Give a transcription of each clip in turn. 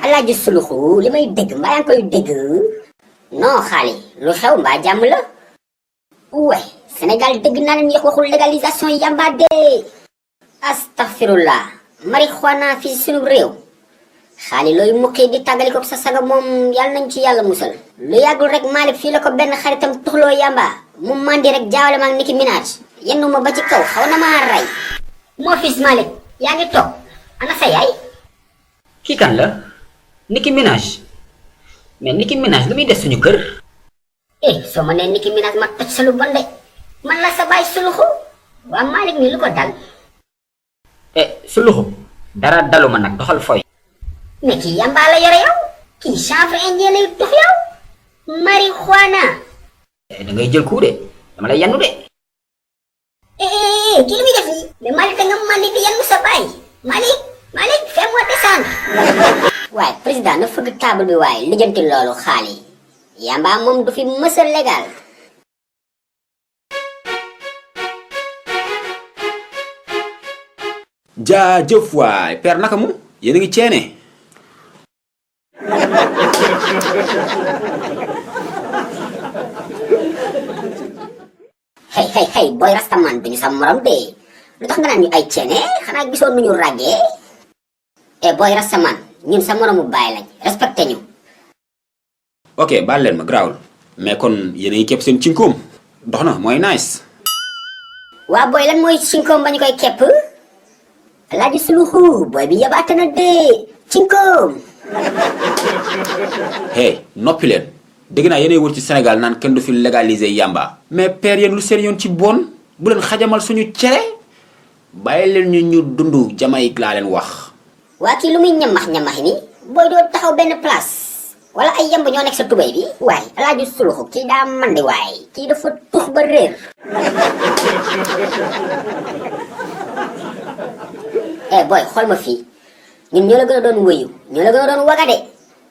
alaaji suluxu li may dégg mbaa yaa ngi koy dégg non xaali lu xew mbaa jàmm la ouais Sénégal dégg naa leen yéex waxul légalisation yamba de astaghfirullah marijuana fii sunu réew xaali looy muqi di tàggali ko sa saga moom yàlla nañ ci yàlla musal lu yàggul rek Malick fii la ko benn xaritam tuxloo yamba mu mandi rek jaawale maag Nicki Minaj yenn ma ba ci kaw xaw na maa ray moo fils Malick yaa ngi toog ana sa yaay kii kan la Nicki Minaj mais Nicki Minaj lu muy def suñu kër soo ma nee Nicki Minaj ma toj sa lu bon de man la sa baay suluxu waa Malick mi lu ko dal suluxu dara daluma nag doxal foy mais kii yamba la yore yow kii chanvre indien lay tux yow marijuana da ngay jël coup de dama lay yandu de kii lu muy def nii mais Malick da nga Malick di yandu sa baay Malick fais-moi descendre waaye président na fëgg table bi waaye lijjanti loolu xaali yamba moom du fi mësa légal jaajëf waay père naka mu yéen a ngi ceene hey boy rastaman duñu sa morom de lu tax nga naan ñu ay ceene xanaa gisoon nu ñu ràggee boy rastaman ñun sa moromu bàyyi lañ respecté ñu ok baal leen ma garaawul mais kon yéen a ngi képp seen cinkoom dox na mooy nice waa boy lan mooy cinkoom ba ñu koy képp alaaji suluxu boy bi yabaate na de cinkoom hey noppi leen dégg naa yéenay wër ci Sénégal naan kenn du fi légaliser yamba mais père yéen lu seen yoon ci bon bu leen xajamal suñu cere bàyyi leen ñu dund Jamaïque laa leen wax waa kii lu muy ñamax ni booy doo taxaw benn place wala ay yamb ñoo nekk sa tubéy bi waaye alaaji suluxu kii daa mandi waaye kii dafa tux ba réer boy xool ma fii ñun ñoo la gën a doon wëyu ñoo la gën a doon wagade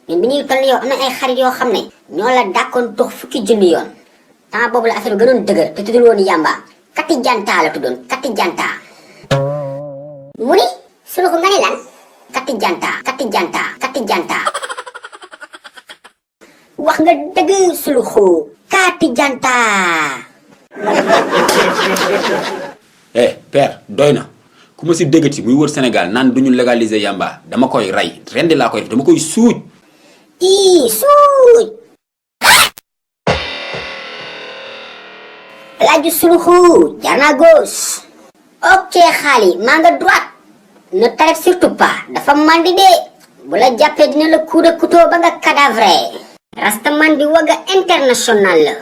ñun bi ñuy toll yow am na ay xarit yoo xam ne ñoo la dàkkoon tux fukki junni yoon temps boobu la affaire bi gënoon dëgër te tuddul woon yamba kati janta la tuddoon kati janta mu ni suluxu nga ni lan kati janta wax nga dëgg suluxu kati janta père doy na ku ma si déggati muy wër Sénégal naan duñu légaliser yamba dama koy rey rendi laa koy def dama koy suuj suuj alaaji suluxu jaar naa gauche ok xaali maa nga droite ne t'arrête surtout pas dafa mandi de bu la jàppee dina la coup de couteau ba nga cadavre rastaman bi waga international la